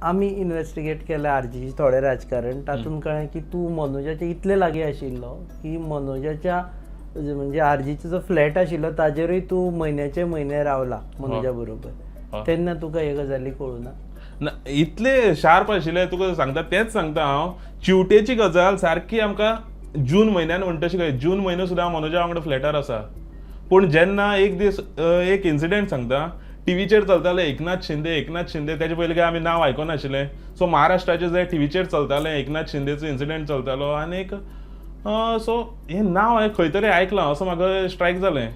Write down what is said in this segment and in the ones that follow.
आमी इन्वेस्टिगेट केलें आरजीचे थोडें राजकारण, तातूंत कळ्ळें की तूं मनोजाच्या इतले लागीं आशिल्लो की मनोजाच्या म्हणजे आरजीचो जो फ्लॅट आशिल्लो ताजेरूय तूं म्हयन्याचे म्हयने रावला मनोजा बरोबर, तेन्ना तुका हे गजाली कळूं ना? ना, इतले शार्प आशिल्ले, तुका सांगता तेंच सांगता हांव. चिवटेची गजाल सारकी आमकां जून म्हयन्यान म्हणटा तशी, जून म्हयनो सुद्दां हांव मनोजा वांगडा फ्लॅटार आसा. पूण जेन्ना एक दीस एक इन्सिडेंट सांगता, टिवीचेर चलताले एकनाथ शिंदे, एकनाथ शिंदे. तेजे पयलीं काय आमी नांव आयकनाशिल्लें. सो महाराष्ट्राचें जे टिवीचेर चलतालें, एकनाथ शिंदेचो इन्सिडेंट चलतालो आनी एक सो हें नांव हांवें खंय तरी आयकलां असो म्हाका स्ट्रायक जालें.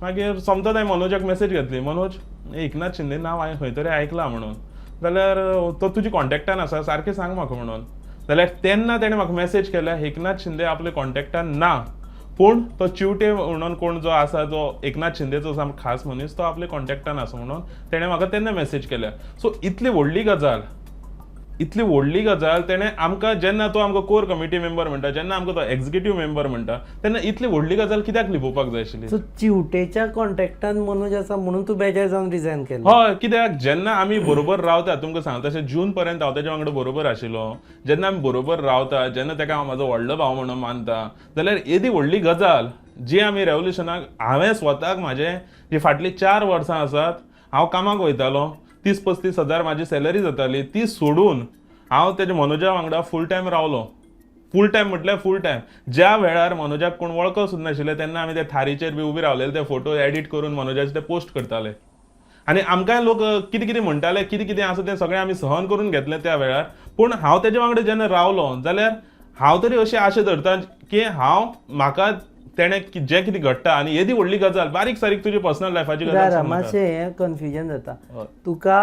मागीर सोमतोच हांवें मनोजाक मॅसेज घातली, मनोज, एकनाथ शिंदे नांव हांवें खंय तरी आयकलां म्हणून, जाल्यार तो तुज्या कॉन्टेक्टान आसा, सारकें सांग म्हाका म्हणून. जाल्यार तेन्ना तेणें म्हाका मॅसेज केल्या, एकनाथ शिंदे आपल्या कॉन्टेक्टान ना, पूण तो चिवटे म्हणून कोण जो आसा, जो एकनाथ शिंदेचो सामको खास मनीस, तो आपल्या कॉन्टेक्टान आसा म्हणून तेणें म्हाका तेन्ना मॅसेज केल्या. सो इतली व्हडली गजाल, इतली व्हडली गजाल तेणें आमकां, जेन्ना तो आमकां कोर कमिटी मेंबर म्हणटा, जेन्ना आमकां तो एक्झिक्युटीव मेंबर म्हणटा, तेन्ना इतली व्हडली गजाल कित्याक लिपोवपाक जाय आशिल्ली? सो चिवटेच्या कॉन्टेक्टान मनोज आसा म्हणून तूं बेजार जावन रिजायन केलें? हय, कित्याक जेन्ना आमी बरोबर रावता, तुमकां सांगता तशें जून पर्यंत हांव तेज्या वांगडा बरोबर आशिल्लो. जेन्ना आमी बरोबर रावता, जेन्ना तेका हांव म्हाजो व्हडलो भाव म्हणून मानता, जाल्यार येदी व्हडली गजाल जी आमी रेवोल्युशनाक, हांवें स्वताक म्हाजें जी फाटलीं 4 वर्सां आसात, हांव कामाक वयतालो, 30-35 हजार म्हाजी सॅलरी जाताली, ती सोडून हांव तेज्या मनोजा वांगडा फूल टायम रावलो. फूल टायम म्हटल्यार फूल टायम. ज्या वेळार मनोजाक कोण वळख सुद्दां नाशिल्ले, तेन्ना आमी ते थारीचेर बी उबी रावलेले, ते फोटो एडिट करून मनोजाचे ते पोस्ट करताले. आनी आमकांय लोक कितें कितें म्हणटाले, कितें कितें आसा तें सगळें आमी सहन करून घेतलें त्या वेळार. पूण हांव तेजे वांगडा जेन्ना रावलो, जाल्यार हांव तरी अशी आशा धरता की हांव म्हाका तेणें जें कितें घडटा आनी येदी व्हडली गजाल बारीक सारीक तुजी पर्सनल लायफाची गजाल दारा सांगू नाका. मातशें हें कन्फ्युजन जाता. तुका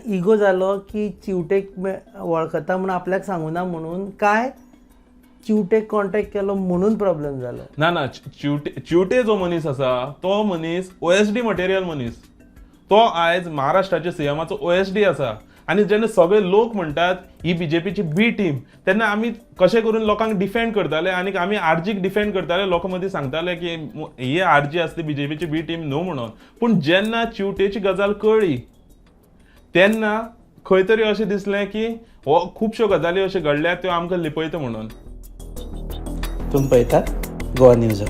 इगो जालो की चिवटेक वळखता म्हणून आपल्याक सांगूना म्हणून, काय चिवटेक कॉन्टेक्ट केलो म्हणून प्रॉब्लेम जालो? ना ना, चिवटे चिवटे जो मनीस आसा तो मनीस ओएसडी मटेरियल मनीस. तो आयज महाराष्ट्राच्या सीएमाचो ओएसडी आसा. आनी जेन्ना सगळे लोक म्हणटात ही बीजेपीची बी टीम, तेन्ना आमी कशें करून लोकांक डिफेंड करताले आनी आमी आरजीक डिफेंड करताले, लोकां मदीं सांगताले की ही आरजी आसली बीजेपीची बी टीम न्हू म्हणून. पूण जेन्ना चिवटेची गजाल कळ्ळी, तेन्ना खंय तरी अशें दिसलें की हो खुबश्यो गजाली अश्यो घडल्यात त्यो आमकां लिपयता म्हणून. तुमी पळयतात गोवा न्यूज.